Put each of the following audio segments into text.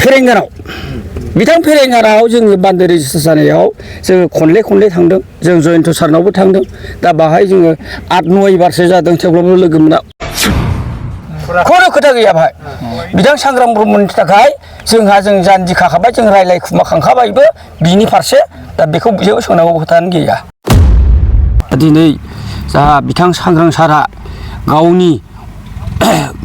फेरेंगानाव बिथां फेरेंगानाव जोङो बान्दो रेजिस्टार जानायाव जोङो खनले थांदों जों जयन्त सारनावबो थांदों दा बाहाय जोङो 8-9 बारसो जादों थेवब्लाबो लोगो मोना खुनु खोथा गैया बाहाय बिथां सांग्रां ब्रह्मनि थाखाय जोंहा जों जानजि खाखाबाय जों रायलाय खुमा खांखाबायबो बिनि फारसे दा बेखौ जेबो सोंनांगौ खोथायानो गैया दिनै जा बिथां सांग्रां सारा गावनि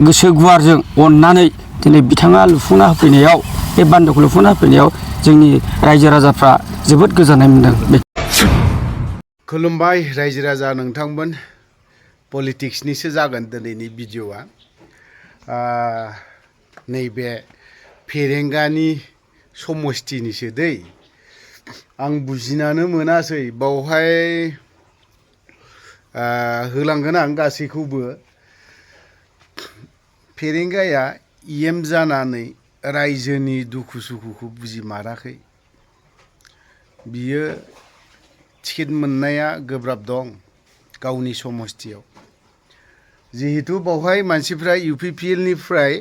गोसो गुवारजों अननानै दिनै बिथाङा लुफुंना होफैनायाव बे बान्दोखौ लुफुंना होफैनायाव जोंनि रायजो राजाफ्रा जोबोद गोजोननाय मोनदों। खुलुमबाय रायजो राजा नोंथांमोन पलिटिक्सनिसो जागोन दिनैनि भिडिअआ नैबे फेरेंगानि समस्थिनिसो दै आं बुजिनानो मोनासै बावहाय होलांगोन आं गासैखौबो फेरेंगाया इएम जानानै रायजोनि दुखु सुखुखौ बुजिमाराखै बियो टिकेट मोननाया गोब्राब दं गावनि समस्थियाव जिहेतु बावहाय मानसिफ्रा UPPL निफ्राय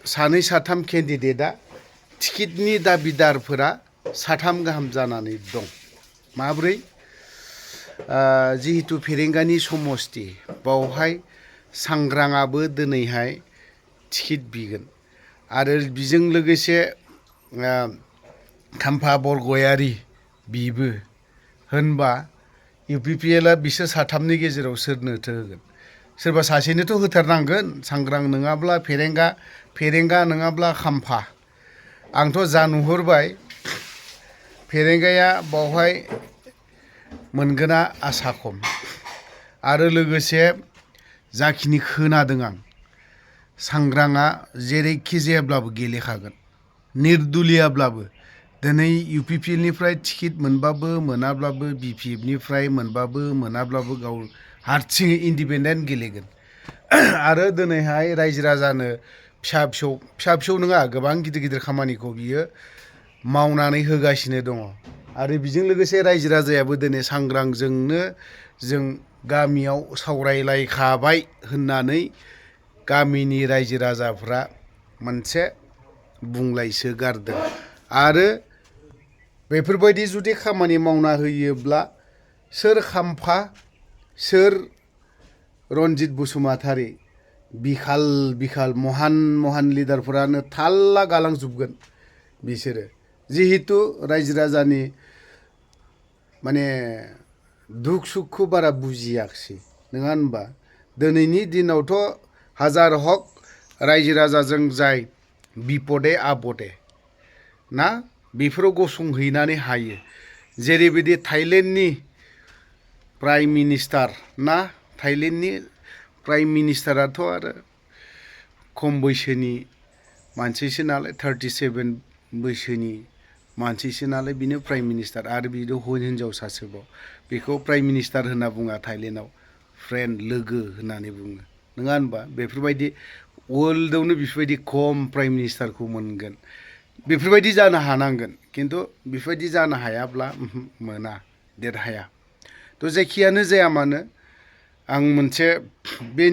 2-3 केन्डिडेटआ टिकेटनि दाबिदारफोरा 3 गाहाम जानानै दं माब्रै जिहेतु फेरेंगानि समस्ति बावहाय सांग्राङाबो दिनैहाय टिकेट बिगोन आरो बिजों लोगोसे खाम्फा बरगयारि बिबो होनबा UPPLआ बिसोर 3नि गेजेराव सोरनोथो होगोन सोरबा सासेनोथ' होथारनांगोन सांग्रां नङाब्ला फेरेंगा नङाब्ला खाम्फा आंथ' जा नुहुरबाय फेरेंगाया बावहाय मोनगोना आसा खम आरो लोगोसे जाखिनि खोनादों आं सांग्राङा जेरैखि जायाब्लाबो गेलेखागोन निर्दलियाब्लाबो दिनै UPPL निफ्राय टिकेट मोनबाबो मोनाब्लाबो BPF निफ्राय मोनबाबो मोनाब्लाबो गाव हारसिङै इन्डिपेन्डेन्ट गेलेगोन आरो दिनैहाय रायजो राजानो फिसा फिसौ नङा गोबां गिदिर खामानिखौ बियो मावनानै होगासिनो दङ आरो बेजों लोगोसे रायजो राजायाबो दिनै सांग्रांजोंनो जों गामियाव सावरायलायखाबाय होननानै गामिनि रायजो राजाफ्रा मोनसे बुंलायसो गारदों आरो बेफोरबायदि जुदि खामानि मावना होयोब्ला सोर खाम्फा सोर रन्जित बसुमतारी बिखाल महान लिडारफोरानो थाल्ला गालांजोबगोन बिसोरो जिहेतु रायजो राजानि माने दुख सुखखौ बारा बुजियाखिसै नङा होनबा दिनैनि दिनावथ' हाजार हक रायजो राजाजों जाय बिपदे आबदे ना बेफोराव गसंहैनानै हायो जेरैबायदि थाइलेण्डनि प्राइम मिनिस्टार ना थाइलेण्डनि प्राइम मिनिस्टाराथ' आरो खम बैसोनि मानसिसो नालाय 37 बैसोनि मानसिसो नालाय बिनो प्राइम मिनिस्टार आरो बिनो हिनजावसासोबाव बेखौ प्राइम मिनिस्टार होनना बुङा थाइलेण्डआव फ्रेन्ड लोगो होननानै बुङो नङा होनबा बेफोरबायदि वर्ल्डआवनो बेफोरबायदि खम प्राइम मिनिस्टारखौ मोनगोन बेफोरबायदि जानो हानांगोन खिन्थु बेफोरबायदि जानो हायाब्ला मोना देरहाया थ' जायखियानो जाया मानो आं मोनसे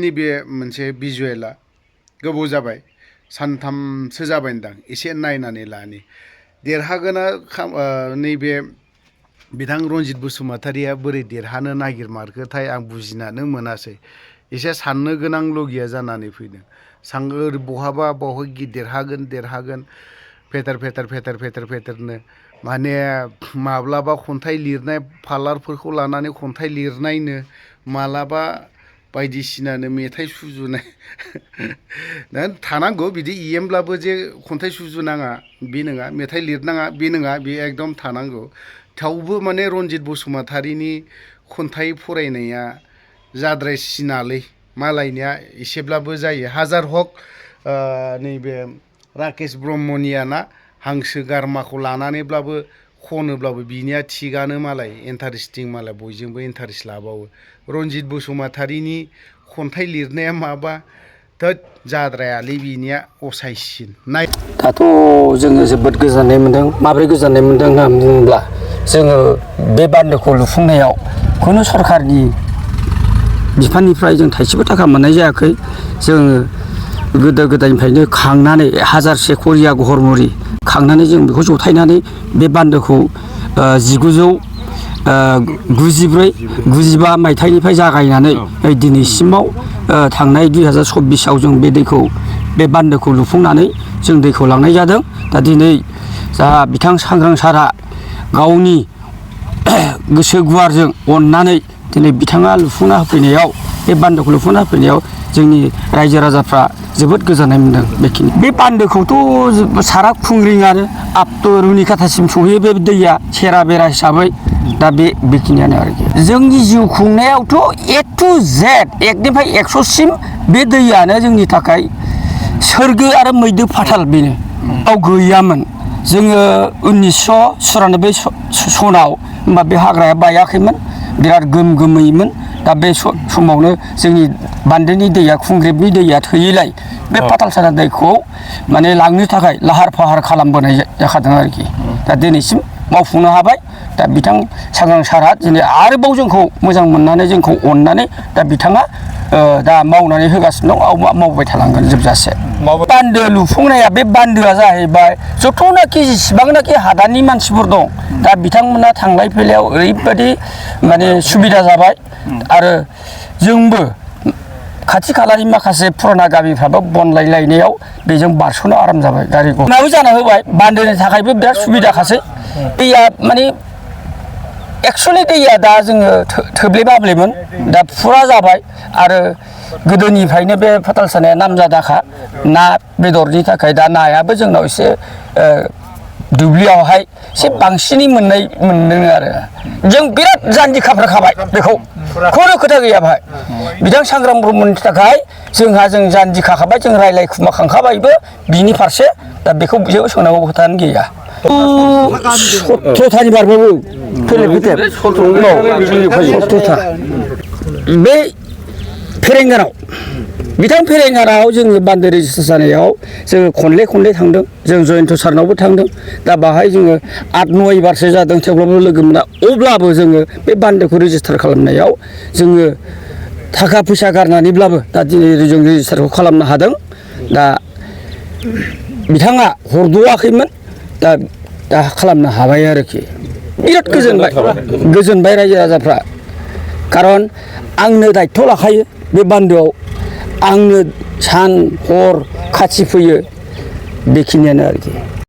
नैबे मोनसे भिजुवेला गोबाव जाबाय सानथामसो जाबायदां एसे नायनानै लानि देरहागोना नैबे बिथां रन्जित बसुमतारीया बोरै देरहानो नागिरमारखोथाय आं बुजिनानो मोनासै एसे साननो गोनां लगिया जानानै फैदों बहाय देरहागोन फेथारनो माने माब्लाबा खन्थाइ लिरनाय फालारफोरखौ लानानै खन्थाइ लिरनायनो मालाबा बायदिसिनानो मेथाइ सुजुनाय थानांगौ बिदि इएमब्लाबो जे खन्थाइ सुजुनाङा बे नङा मेथाइ लिरनाङा बे नङा बे एकदम थानांगौ थेवबो माने रन्जित बसुमतारीनि खन्थाइ फरायनाया जाद्रायसिनालै मालायनिया एसेब्लाबो जायो हाजार हक नैबे राकेश ब्रह्मनिया ना हांसो गारमाखौ लानानैब्लाबो खनोब्लाबो बिनिया थिगानो मालाय इन्टारेस्टिं मालाय बयजोंबो इन्टारेस्ट लाबावो रन्जित बसुमतारीनि खन्थाइ लिरनाया माबा जाद्रायालै बिनिया असायसिन नाय दाथ' जोङो जोबोद गोजोननाय मोन्दों माब्रै गोजोननाय मोन्दों होनना बुङोब्ला जोङो बे बान्दोखौ लुफुंनायाव खुनु सरखारनि बिफाननिफ्राय जों थाइसेबो थाखा मोननाय जायाखै जोङो गोदो गोदायनिफ्रायनो खांनानै हाजारसे करिया गहरमुरि खांनानै जों बेखौ जथायनानै बे बान्दोखौ 1994 मायथाइनिफ्राय जागायनानै दिनैसिमाव थांनाय 2024आव जों बे दैखौ बे बान्दोखौ लुफुंनानै जों दैखौ लांनाय जादों। दा दिनै जा बिथां सांग्रां सारा गावनि गोसो गुवारजों अननानै दिनै बिथाङा लुफुंना होफैनायाव बे बान्दोखौ लुफुंना होफैनायाव जोंनि रायजो राजाफ्रा जोबोद गोजोननाय मोनदों। बेखिनि बे बान्दोखौथ' सारा खुंग्रिङानो आपटु रुनिकाटासिम सहैयो बे दैया सेरा बेरा हिसाबै। दा बेखिनियानो आरोखि जोंनि जिउ खुंनायावथ' A to Z एकनिफ्राय 100सिम बे दैयानो जोंनि थाखाय सोरगो आरो मैदो फाथाल बेनो बाव गैयामोन। जोङो 1994 सनाव होमबा बे हाग्राया बायाखैमोन, बिराद गोमगोमैमोन। दा बे समावनो जोंनि बान्दोनि दैया खुंग्रेबनि दैया थैयैलाय बे फाथालसारा दैखौ माने लांनो थाखाय लाहार फाहार खालामबोनाय जाखादों आरोखि। दा दिनैसिम मावफुंनो हाबाय। दा बिथां सांग्रां सारआ दिनै आरोबाव जोंखौ मोजां मोननानै जोंखौ अननानै दा बिथाङा दा मावनानै होगासिनो दं, मावबाय थालांगोन जोबजासे। बान्दो लुफुंनाया बे बान्दोआ जाहैबाय जथ'नाखि जेसेबांनाखि हादाननि मानसिफोर दं दा बिथांमोना थांलाय फैलायाव ओरैबायदि माने सुबिदा जाबाय। आरो जोंबो खाथि खालानि माखासे फुराना गामिफ्राबो बनलायलायनायाव बेजों बारस'नो आराम जाबाय। गारि गनाबो जाना होबाय, बान्दोनि थाखायबो बिराद सुबिदाखासै। दैया माने एक्सुवेलि दैया दा जोङो थोब्ले माब्लेमोन, दा फुरा जाबाय। आरो गोदोनिफ्रायनो बे फाथालसाराया नामजादाखा ना बेदरनि थाखाय। दा नायाबो जोंनाव एसे दुब्लियावहाय एसे बांसिनै मोनदों आरो जों बिराद जान्जि खाफ्राखाबाय बेखौ खुनु खोथा गैया बाहाय। बिथां सांग्रां ब्रह्मनि थाखाय जों जान्जि खाखाबाय, जों रायलाय खुमा खांखाबायबो बिनि फारसे। दा बेखौ जेबो सोंनांगौ खोथायानो गैया। 17थानि बारबाबो फैलेर फैथेर 17था बे फेरेंगानाव बिथां फेरेंगानाव जोङो बान्दो रेजिस्टार जानायाव जोङो खनले थांदों। जों जयन्त सारनावबो थांदों। दा बाहाय जोङो 8-9 बारसो जादों, थेवब्लाबो लोगो मोना। अब्लाबो जोङो बे बान्दोखौ रेजिस्टार खालामनायाव जोङो थाखा फैसा गारनानैब्लाबो दा दिनै जों रेजिस्टारखौ खालामनो हादों। दा बिथाङा हरद'वाखैमोन, दा खालामनो हाबाय आरोखि। बिराद गोजोनबाय रायजो राजाफ्रा। खारन आंनो दायथ' लाखायो बे बान्दोआव, आंनो सान हर खाथि फैयो। बेखिनियानो आरोखि।